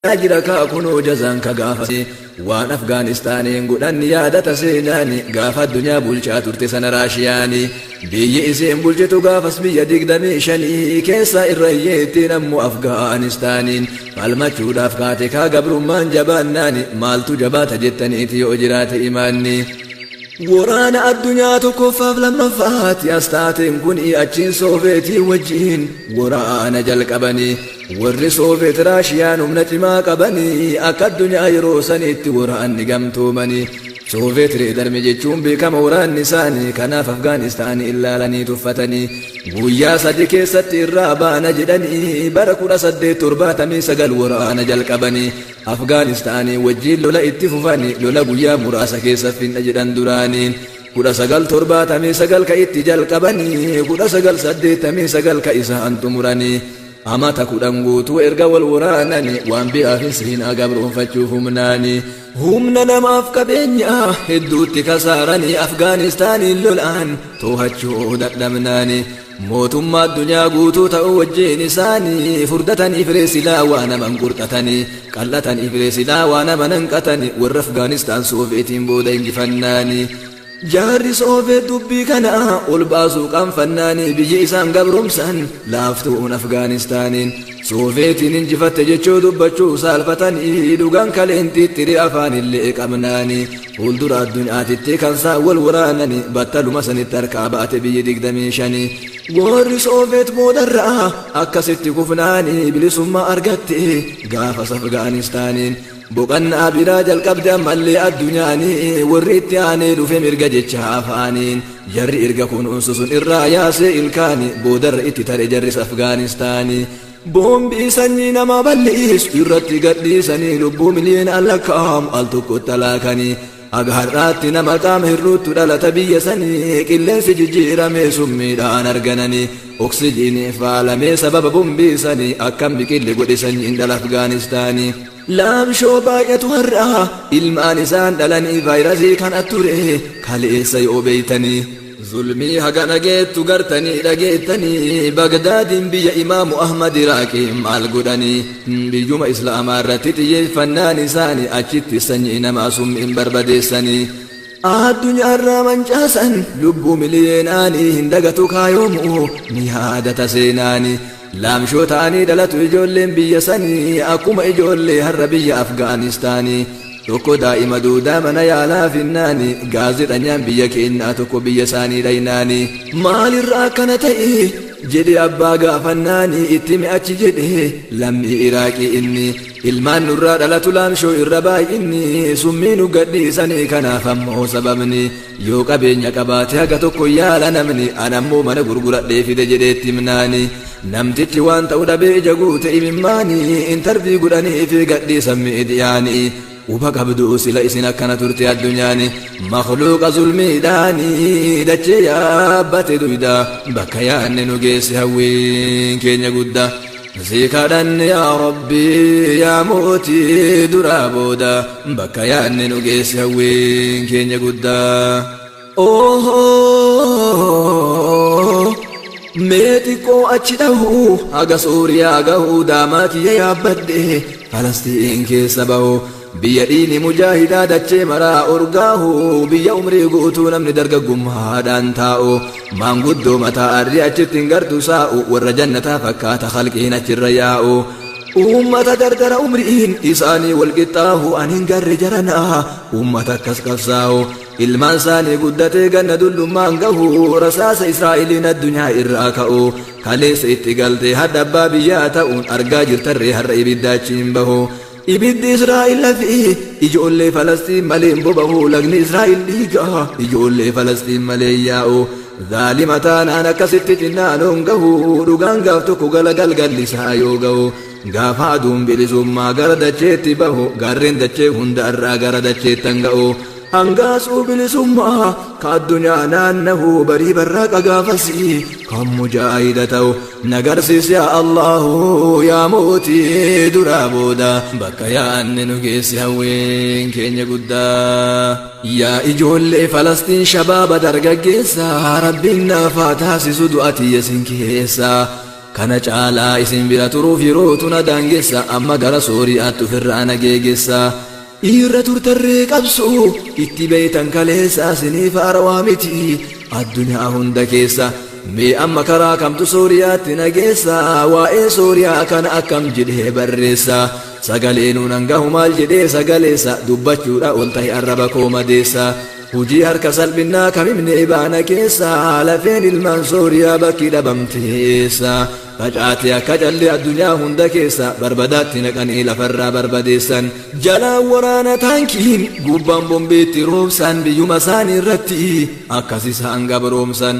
Jira kaa kunoo jazaan ka gaafasi waan Afgaanistaaniin godhan ni yaadata seenaani. Gaafa addunyaa bulchaa turte sana Raashiyaani, biyyi isiin bulchitu gaafas biyya 25 keessaa irra hiyyeettiin ammoo Afgaanistaaniin falmachuudhaaf kaate kaa gabrummaan jabaannaani. Maaltu jabaata jettaniiti yoo jiraate imaanni? Waraana addunyaa tokkoffaaf lammaffaati as taateen kun achiin Sooveetii wajjiin waraana jalqabanii. Warri Sooveet Raashiyaan humna cimaa qabanii akka addunyaa yeroo saniitti waraanni gamtoomanii. Sooveet reedarme jechuun beekama waraanni isaanii, kanaaf Afgaanistaanii ilaalanii tuffatanii. Guyyaa 3 keessatti irraa baana jedhanii bara 1879 waraana jalqabanii. Afgaanistaanii wajjiin lola itti fufanii, lola guyyaa muraasa keessa finna jedhan duraaniin. 1979 ka itti jalqabanii, 1989 ka isaan xumuranii. Amata 10 guutuu erga wal waraananii waan biraafin seenaa gabroonfachuuf humnaanii. Humna namaaf qabeenyaa hedduutti kasaaranii Afgaanistaaniin lolaan to'achuu dadhabnaanii. Mootummaa addunyaa guutuu ta'uu wajjiin isaanii furdatanii firee silaa waa naman qurxatanii, qal'atanii firee silaa waa nama nanqatanii, warra Afgaanistaan Sooveetiin booda injifannaanii. Jaarri Sooveet dubbii kana ol baasuu qaanfannaanii biyyi isaan gabromsan laaftuun Afgaanistaaniin Sooveetiin injifatte jechuu dubbachuu saalfatanii, dhugaan kaleentiitti afaanillee qabnaanii. Fuuldura addunyaatitti kan isaan wal waraananii battaluma sanitti harkaa baate biyyi 25. Warri Sooveet boodarraa akkasitti kufnaanii bilisummaa argatte gaafas Afgaanistaaniin. Boqannaa biraa jalqabde ammallee addunyaanii, warri itti aanee dhufe mirga jecha afaaniin. Jarri erga kunuunsu sun irraa yaasee ilkaani boodarra itti tare jarris Afgaanistaanii. Boombii sanyii namaa balleessu irratti gadhiisanii lubbuu miliyoona lakkaa'amu al tokkotti alaakanii. Haga har'aatti nama qaama hir'uuttu dhalata biyya sanii, qilleensi jijjiiramee summiidhaan argananii. Oksijiinii faalamee sababa bombii sanii akkam biqilli godhe sanyiin dhala Afgaanistaanii. Laamshoo baay'atu har'a ilmaan isaan dhalanii vaayirasii kana ture kaleessa yoo beeytanii. Zulmii haga dhageettu gartanii dhageettanii, Bagdaadiin biyya Imaamu Ahmad Iraaqii maal godhanii? Biyyuma Islaamaa irratti xiyyeeffannaan isaanii achitti sanyii namaa summiin barbadeessanii. Addunyaarraa mancaasan lubbuu miliyeenaanii, hin dagatu kaayoomu ni yaadata seenaanii. Laamshoo ta'anii dhalatu ijoolleen biyya sanii akkuma ijoollee har'a biyya Afgaanistaanii. Tokko daa'ima duudaa mana yaalaa finnaani, gaazexanyaan biyya keenyaa tokko biyya isaanii dhaynaani. Maalirraa akkana ta'e jedhe abbaa gaafannaani, itti mi'achi jedhe lammii Iraaqii inni. Ilmaan nurraa dhalatu laamshoo irra baay'inni, summii nu gadhiisanii kanaaf ammoo sababni. Yoo qabeenya qabaate haga tokko yaala namni, anammoo mana gurguradhee fide jedheetti himnaani. Namtichi waan ta'u dhabee ija guute imimmaani, intarvii godhanii fi gadhiisan miidiyaani. Quba qabdu sila isin akkana turte addunyaani, makhluuqa zulmiidhaani dachee yaabbate duyda. Bakka yaanne nu geesse hawwiin keenya guddaa. Si kadhanne yaa Rabbii yaa mootii duraa booda, bakka yaanne nu geesse hawwiin keenya guddaa. Mee xiqqoo achi dhahu haga Suuriyaa gahu daamaa kiyya yaabbadhe Falastiin keessa bahu. Biyya dhiini mujaahidaa dachee maraa urgaahu, biyya umrii guutuu namni dargaggummaadhaan taa'u, maanguddoo mataa arrii achitti hin gartu saa'u, warra jannataa fakkaata khalqiin achirra yaa'u. Uummata dardara umriin isaanii wal qixxaahu ani hin garre jaranaa uummata akkas qabsaa'u. Ilmaan isaanii guddatee ganna dullummaan gahu rasaasa Israa'eliin addunyaa irraa ka'u. Kaleessa itti galtee hadha abbaa biyyaa ta'uun argaa jirtarree har'a ibidda achiin bahu. Ibiddi Israa'el lafi ijoollee Falastiin malee hin bobahu, lagni Israa'el dhiiga ijoollee Falastiin malee yaa'u. Zaalima taanaan akkasitti cinnaanoon gahu, dhugaan gaaf tokko gala galgalli isaa yoo gahu. Gaafa aduun bilisummaa gara dacheetti bahu, gaarreen dachee hunda irraa gara dacheettan ga'u. Hangaasuu bilisummaa ka addunyaa naannahu barii barraaqa gaafasii kan mujaahida ta'u. Nagarsiis yaa Allahu yaa mootii duraa booda, bakka yaanne nu geessi hawwiin keenya guddaa. Yaa ijoollee Falastiin shabaaba dargaggeessa, Rabbiin naafaa taasisu du'a tiyya sin keessa. Kana caalaa isin bira turuuf yerootu na daangessa, amma gara Sooriyaatti ofirraa na geegessa. Irra turtarree qabsoo itti beeytan kaleessa, isiniif haarawaa miti addunyaa hunda keessa. Mee amma karaa kamtu Sooriyaatti na geessa? Waa'ee Sooriyaa kana akkam jedhee barreessa? Sagalee nuun hangahu maal jedhee sagaleessa? Dubbachuudha ol tahe arraba koo madeessa. Hujii harka salphinnaa kamimne baana keessa? Lafeen ilmaan Sooriyaa bakki dhabamteessa? Facaate akka callee addunyaa hunda keessa, barbadaatti naqanii lafarraa barbadeessan. Jalaan waraana taankiin, gubbaan bombeetti roobsan, biyyuma isaanii irratti akkas isaan gabroomsan.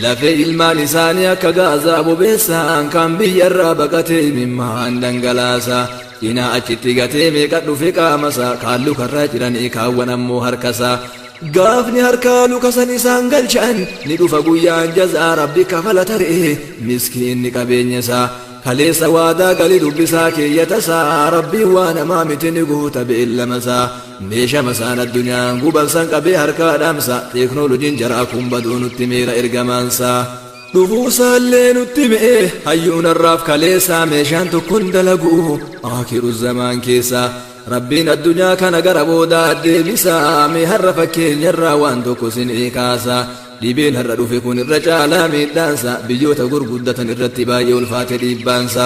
Lafee ilmaan isaanii akka gaazaa bobeessan, kan biyyarraa baqatee imimmaan dhangalaasa. Cinaa achitti gatee meeqa dhufe qaamasa, kaan lukarraa jiranii, kaawwan ammoo harkasa. Gaafni harkaa lukasan isaan galchan ni dhufa guyyaan jazaa, Rabbi kafala taree miskiinni qabeenya isaa. Kaleessa waadaa galii dubbisaa keeyyatasaa, Rabbiin waa namaa miti, ni guuta beellamasaa. Meeshaa masaan addunyaan guban san qabee harkaa dhaamsa, teeknooloojiin jaraa kun baduu nutti meera ergamaansaa. Dhufuusaallee nutti mi'e hayyuun har'aaf kaleessaa, meeshaan tokkoon dalagu akiru zamaan keessa. Rabbiin addunyaa kana gara boodaa deebisaa, mee har'a fakkeenyarraa waan tokko sinii kaasa. Dhibeen har'a dhufe kun irra caalaa miidhaansa biyyoota gurguddatan irratti baay'ee ulfaate dhiibbaansa.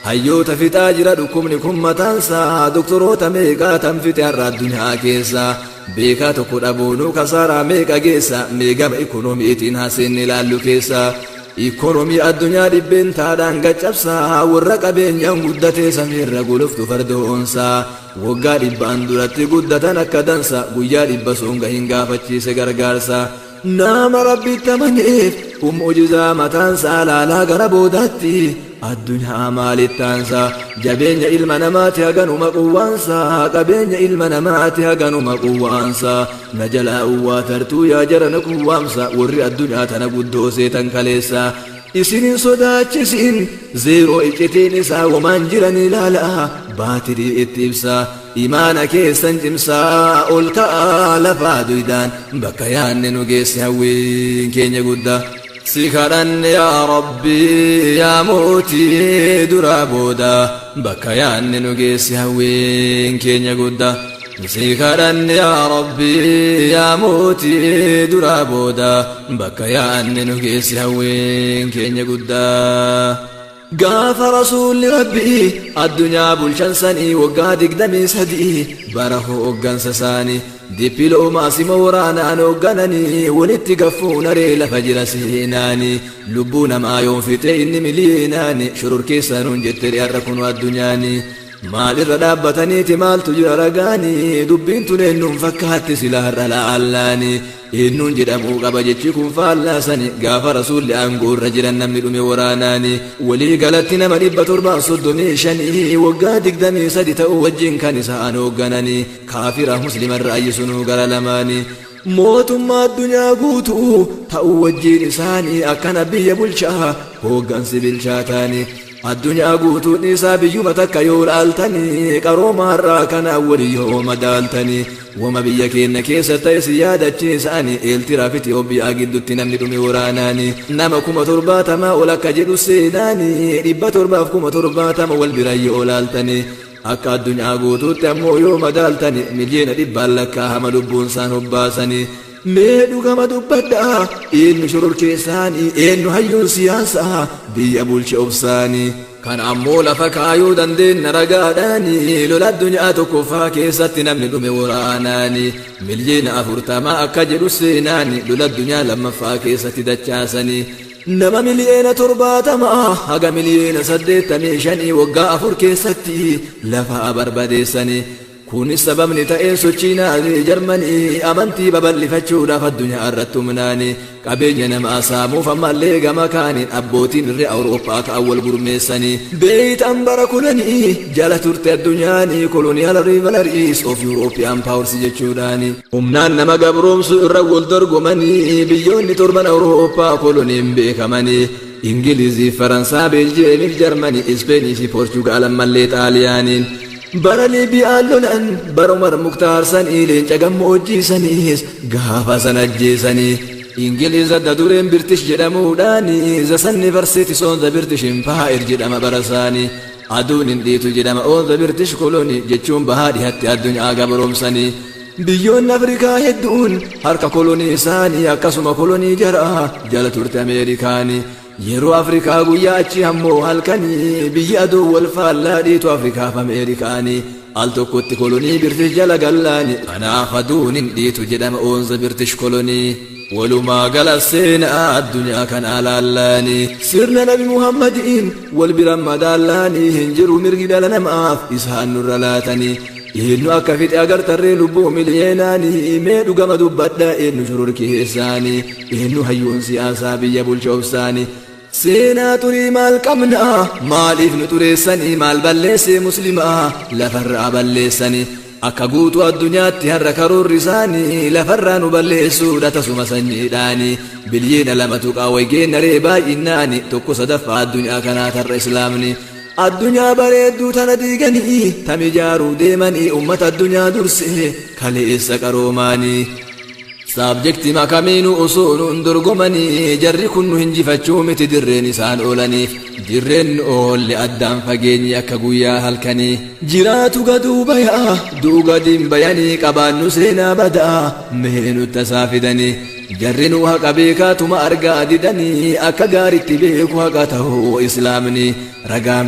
Hayyoota fixaa jira dhukkubni kun mataansa, doktoroota meeqaa tan fixe har'a addunyaa keessa? Beekaa tokko dhabuunuu kasaaraa meeqa geessa? Mee gama ikoonomiitiin haaseenni ilaallu keessa. Ikoonomii addunyaa dhibbeen taadhaan gaccabsaa, warra qabeenyaan guddatee samiirra guluftu fardoonsaa. Waggaa 100n duratti guddatan akka dansa, guyyaa 100 songa hin gaafachiise gargaarsa. Nama Rabbitti amaneef kun mu'jizaa mataansaa, laalaa gara boodaatti addunyaa maalittaansa. Jabeenya ilma namaati haganuma quwwaansa, qabeenya ilma namaati haganuma quwwaansa. Na jalaa uwwaa tartuu yaa jarana quwwaamsa, warri addunyaa tana guddoo seetan kaleessa. Isinin sodaachisin, zeeroo iccitiin isaa womaan jiran ilaala, baatirii itti ibsaa, imaana keessan cimsaa, ol ka'aa lafaa duydaan bakka yaanne nu geesse hawwiin keenya guddaa. Si kadhanne yaa Rabbii yaa mootii duraa booda, bakka yaanne nu geesse hawwiin keenya guddaa. Si kadhanne yaa Rabbii yaa mootii duraa booda, bakka yaanne nu geesse hawwiin keenya guddaa. Gaafa rasuulli Rabbii addunyaa bulchan sanii waggaa 23 bara hooggansa isaanii, dippiloomaasima waraanaan hooggananii, walitti gaffuun aree lafa jira seenaanii. Lubbuu namaa yoon fixe inni miliyoonaan, shororkeessanuun jette har'a kunu addunyaanii. Maalirra dhaabbataniiti? Maaltu jira ragaanii? Dubbiin tun eenyuun fakkaatti sila har'a laallaanii? Eenyuun jedhamuu qaba jechi kun faallaasani? Gaafa rasuulli aangoorra jiran namni dhume waraanaani walii galatti nama 735, waggaa 23 ta'uu wajjin kan isaan hooggananii, kaafira muslimarra ayyisunuu gara lamaanii. Mootummaa addunyaa guutuu ta'uu wajjin isaanii akkana biyya bulchaa hooggansi bilchaataanii. Addunyaa guutuun isaa biyyuma takka yoo laaltanii, qarooma har'aa kana walii yoo madaaltanii, wama biyya keenya keessa ta'e si yaadachiisanii. Eeltiraa fi Itiyoophiyaa gidduutti namni dhume waraanaanii nama 70,000 ol akka jedhu seenaanii, 770,000 wal bira yoo laaltanii. Akka addunyaa guutuutti ammoo yoo madaaltanii, miliyoona 100n lakkaa'ama lubbuun isaan hobbaasanii. Mee dhugama dubbadhaa, eenyu shororkeessaanii? Eenyu hayyuun siyaasaa biyya bulche obsaanii? Kan ammoo lafa kaayuu dandeenya ragaadhaanii, lola addunyaa tokkoffaa keessatti namni dhume waraanaanii miliyoona 40 akka jedhu seenaanii, lola addunyaa lammaffaa keessatti dachaasanii nama miliyoona 70 haga miliyoona 85 waggaa 4 keessatti lafa barbadeessanii. Kunis sababni ta'een sochii Naazii Jarmanii amantii babal'ifachuudhaaf addunyaa irratti humnaanii qabeenya namaa saamuuf, ammallee gama kaaniin abbootiin irree Awurooppaa ka'an wal gurmeessanii. Beeytan bara kulanii jala turte addunyaanii, colonial rivalries of European powers jechuudhaani. Humnaan nama gabroomsuu irra wal dorgomanii biyyoonni torban Awurooppaa koloniin beekamanii: Ingilizii, Faransaa, Beeljeemiif, Jarmanii, Ispeenii fi Poorchugaal, ammallee Xaaliyaaniin. Bara Liibiyaan lolan, bara Umar Muktaar sanii, leenca gammoojjii saniis gaafa san ajjeesanii. Ingiliiz adda dureen British jedhamuudhaani, the sun never sets on the British Empire jedhama barasaani. Aduun hin dhiitu jedhama on the British colony jechuun bahaa dhihatti addunyaa gabroomsanii. Biyyoonni Afrikaa hedduun harka kolonii isaanii, akkasuma kolonii jaraa jala turte Ameerikaanii. Yeroo Afrikaa guyyaa, achi ammoo halkanii, biyyi aduu wal faallaa dhiitu Afrikaaf Ameerikaanii. Al tokkotti kolonii British jala gallaani, kanaaf aduun hin dhiitu jedhama on the British colony. Walumaa gala seenaa addunyaa kana laallaani, sirna Nabi Muhammadiin wal bira madaallaanii, hin jiru mirgi dhala namaaf isaan nurra laatanii. Eenyu akka fixe agartarree lubbuu miliyeenaanii? Mee dhugama dubbadha, eenyu shororkeessaanii? Eenyu hayyuun siyaasaa biyya bulcha obsaanii? Seenaa turii maal qabnaa? Maaliif nu xureessanii? Maal balleessee muslimaa lafarraa balleessanii? Akka guutuu addunyaatti har'a karoorri isaanii lafarraa nu balleessuudha tasuma sanyiidhaanii. 2.2 biliyoona waygeenna ree baay'innaani, 1/3 addunyaa kanaa tarra islaamni. Addunyaa bareedduu tana diiganii tam ijaaruu deemanii, ummata addunyaa dursee kaleessa qaroomaanii. Subject makamiinuu osoo nuun dorgomanii, jarri kun nu hinjifachuu miti dirreen isaan oolaniif. Dirreen nu oolle addaan fageenyi akka guyyaa halkanii. Jiraatu gaduu bayaa, du'u gadiin bayanii, qabaannu seenaa badaa mee nutti tasaa fidanii. Jarri nu haqa beekaatuma argaa didanii, akka gaaritti beeku haqa ta'uu islaamni ragaa.